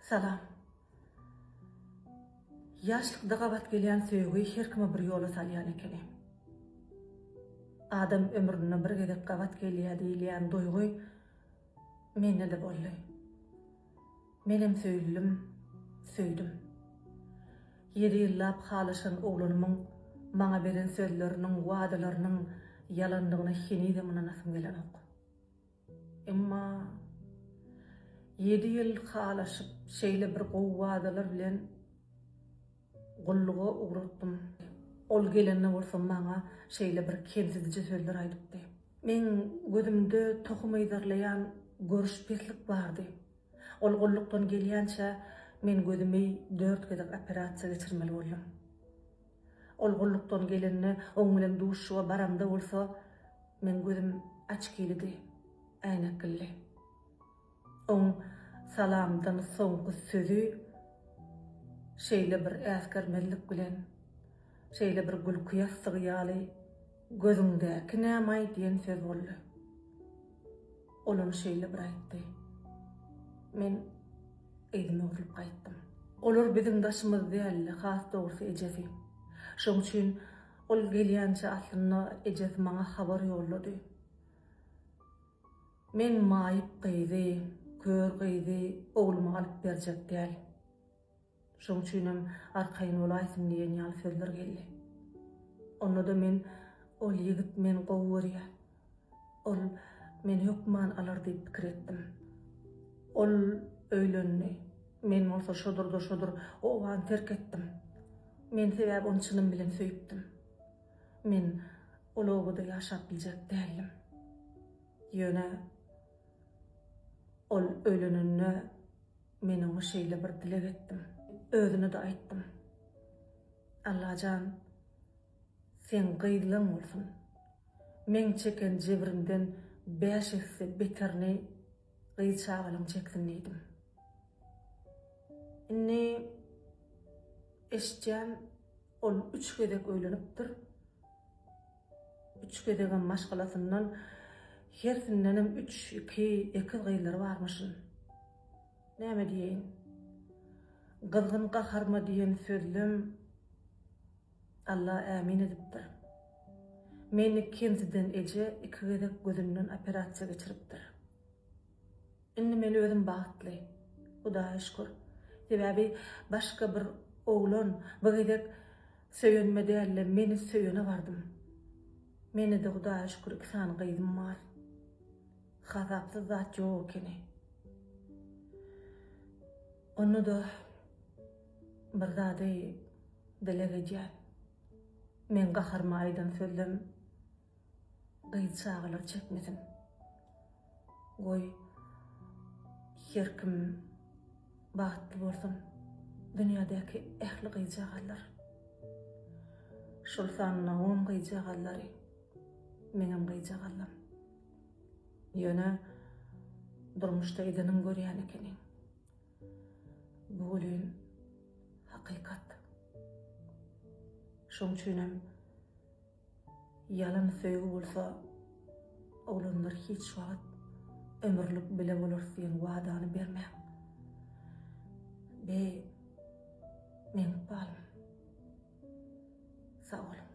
Salam. Ýaşlykda gabat gelýän söýgi her kime bir ýola salýan ekeni. Adam ömründe bir gezek gabat gelýär diýilýän duýgy mende-de boldy. Menem söýüldim, söýdüm. Ýedi ýyllap halaşan oglanymyň maňa beren sözleriniň, wadalarynyň ýalandygyna henizem ynanasym gelenok. Emma ýedi ýyl halaşyp, şeýle bir gowy wadalar bilen gulluga ugratdym. Ol gelende bolsa maňa şeýle bir kemsidiji sözler aýdypdy. Meň gözümde tohum yzarlaýan görüş peslik bardy. Ol gullukdan gelýänçä men gözümi dört gezek operasiýa geçirmeli boldum. Ol gullukdan gelende oň bilen duşuşyga baramda bolsa meň gözüm açkilidi, äýneklidi. Oň salamdan soňky sözi şeýle bir äsgermezlik bilen, şeýle bir gülki ýassygy ýaly Gözüňdäki nämaý diýen söz boldy. Ol ony şeýle bir aýtdy. Men yzyma öwrülip gaýtdym. Olar biziň daşymyz däldi, has dogrusy ejesi. Şoň üçin ol gelýänçä aslynda ejesi maňa habar ýollady. Men maýyp gyzy, kör gyzy ogluma alyp berjek däl. Şoň üçinem arkaýyn bolaýsyn diýen ýaly sözler geldi. Onda-da men ol ýigit meni gowy görýär. Ol meni hökman alar diýip pikir etdim. Ol öýlendi. Men bolsa şodur-da şodur obany terk etdim. Men sebäbi ony çynym bilen söýüpdim. Men ol obada ýaşap biljek däldim. Ýöne ol öýlenende Men oňa şeýle bir dileg etdim. Özüne-de aýtdym. Allajan, seň gyzlaň bolsun. Meň çeken jebrimden bäş esse beterini gyz çagalaň çeksin diýdim. Indi eşitýän ol üç gezek öýlenipdir. Üç gezegem maşgalasyndan hersindenem üç, iki ekiz gyzlary barmyşyn. Näme diýeýin? Gyzgyn gaharyma diýen sözlem Alla ämin edipdir. Meni kemsiden eje iki gezek gözünden operasiýa geçiripdir. Indi men özüm bagtly. Hudaýa şükür. Sebäbi başga bir oglan bu gezek söýenime däl-de meni söýene bardym. Mende-de Hudaýa şükür iki sany gyzym bar. Hasapsyz zat ýok ekeni. Onda-da bir zady dileg edýän. Meň gaharyma aýdan sözlem gyz çagalar çekmesin. Goý, her kim bagtly bolsun. Dünýädäki ähli gyzjagazlar. Şol sanda oň gyzjagazlary, meňem gyzjagazlam. Ýöne durmuşda edeniň görýän ekeniň. Bu welin hakykat. Şoň üçinem Ýalan söýgi bolsa oglanlar hiç wagt ömürlik bile bolarys diýen wadany bermäň. Be meň ykbalym. Sag boluň.